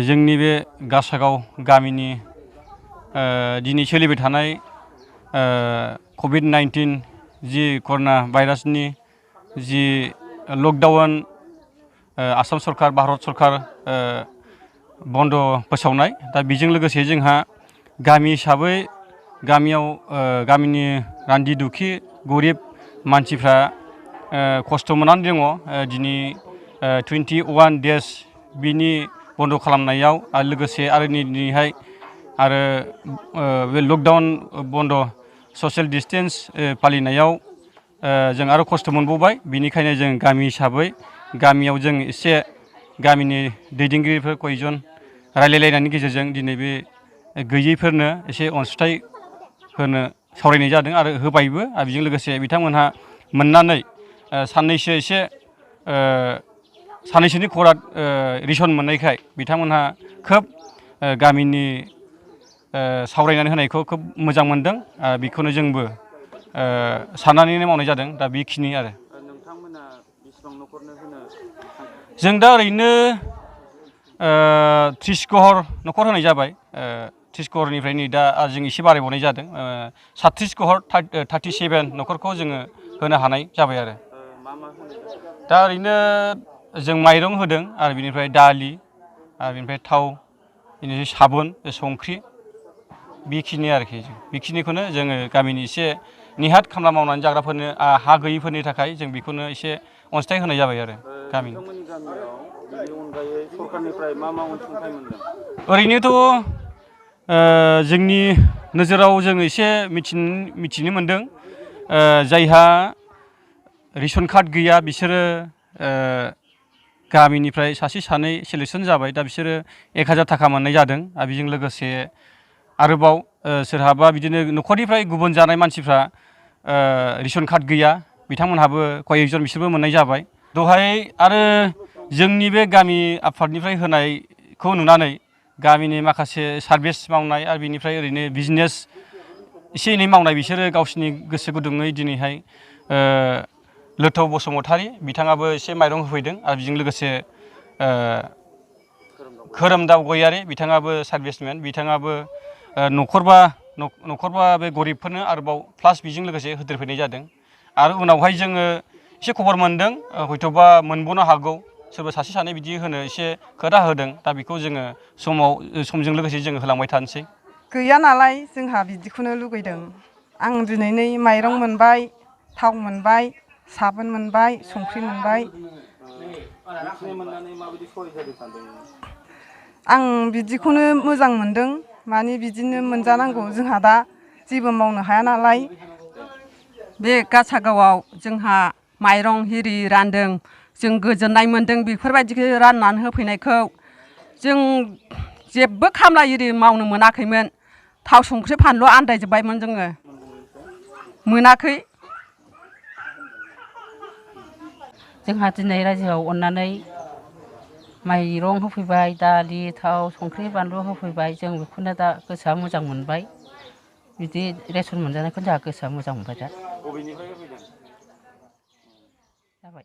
जोंनि बे गासागाव गामिनि दिनै सोलिबाय थानाय COVID-19 जि कर'ना भाइरासनि जि लकडाउन आसाम सरकार भारत सरकार बन्द फोसावनाय दा बेजों लोगोसे जोंहा गामि हिसाबै गामियाव गामिनि रान्दि दुखि गरिब मानसिफ्रा खस्थ' मोननानै दङ दिनै 21 डेज बिनि बन्द खालामनायाव आरो लोगोसे आरो दिनैहाय आरो बे लकडाउन बन्द ससियेल डिस्टेन्स फालिनायाव जों आरो खस्थ' मोनबावबाय बेनिखायनो जों गामि हिसाबै गामियाव जों एसे गामिनि दैदेनगिरिफोर कयजन रायलायलायनायनि गेजेरजों दिनै बे गैयैफोरनो एसे अनसुंथाइ होनो सावरायनाय जादों आरो होबायबो आरो बेजों लोगोसे बिथांमोनहा मोननानै साननैसो एसे साननैसोनि खराद रेसन मोननायखाय बिथांमोनहा खोब गामिनि सावरायनानै होनायखौ खोब मोजां मोनदों बेखौनो जोंबो साननानैनो मावनाय जादों दा बेखिनि आरो नोंथांमोना बेसेबां न'खरनो होनो जों दा ओरैनो 30 घर न'खर होनाय जाबाय 30 घरनिफ्राय नै दा जों एसे बारायबावनाय जादों 37 घर 37 न'खरखौ जोङो होनो हानाय जाबाय आरो दा ओरैनो जों माइरं होदों आरो बिनिफ्राय दालि आरो बिनिफ्राय थाव बिनिफ्राय साबुन संख्रि बेखिनि आरोखि बेखिनिखौनो जोङो गामिनि एसे निहात खामला मावनानै जाग्राफोरनो हा गैयैफोरनि थाखाय जों बेखौनो एसे अनसुंथाइ होनाय जाबाय आरो गामिनि ओरैनोथ' जोंनि नोजोराव जों एसे मिथिनो मोनदों जायहा रेसन कार्ड गैया बिसोरो गामिनिफ्राय सासे सानै सेलेकसन जाबाय दा बिसोरो 1000 थाखा मोननाय जादों आरो बेजों लोगोसे आरोबाव सोरहाबा बिदिनो न'खरनिफ्राय गुबुन जानाय मानसिफ्रा रेसन कार्ड गैया बिथांमोनहाबो कयेकजन बिसोरबो मोननाय जाबाय दहाय आरो जोंनि बे गामि आफादनिफ्राय होनायखौ नुनानै गामिनि माखासे सार्भिस मावनाय आरो बिनिफ्राय ओरैनो बिजनेस एसे एनै मावनाय बिसोरो गावसिनि गोसो गुदुङै दिनैहाय लोथौ बसुमतारी बिथाङाबो एसे माइरं होफैदों आरो बेजों लोगोसे खोरोमदाव गयारी बिथाङाबो सार्भिसमेन बिथाङाबो न'खरबा बे गरिबफोरनो आरोबाव प्लास बेजों लोगोसे होदेरफैनाय जादों आरो उनावहाय जोङो एसे खबर मोनदों हयथ'बा मोनबावनो हागौ सोरबा सासे सानै बिदि होनो एसे खोथा होदों दा बेखौ जोङो समजों लोगोसे जोङो होलांबाय थानोसै गैया नालाय जोंहा बिदिखौनो लुगैदों आं दिनै माइरं मोनबाय थाव मोनबाय साबोन मोनबाय संख्रि मोनबाय आं बिदिखौनो मोजां मोनदों माने बिदिनो मोनजानांगौ जोंहा दा जेबो मावनो हाया नालाय बे गासागावआव जोंहा माइरं हिरि रानदों जों गोजोननाय मोनदों बेफोरबायदिखौ राननानै होफैनायखौ जों जेबो खामला इरि मावनो मोनाखैमोन थाव संख्रि फानलु आन्दायजोब्बायमोन जोङो मोनाखै जोंहा दिनै रायजोआव अननानै माइरं होफैबाय दालि थाव संख्रि बानलु होफैबाय जों बेखौनो दा गोसोआ मोजां मोनबाय बिदि रेसन मोनजानायखौ जोंहा गोसोआ मोजां मोनबाय दा जाबाय।